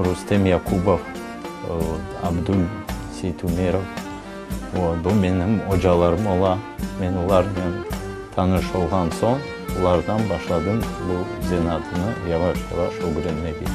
Rustem Yakubov, Abdül Seytumerov, bu menim ocalarım ola. Men olarnen tanış olğan soñ, olardan başladım bu zenaatını yavaş-yavaş ögrenmege.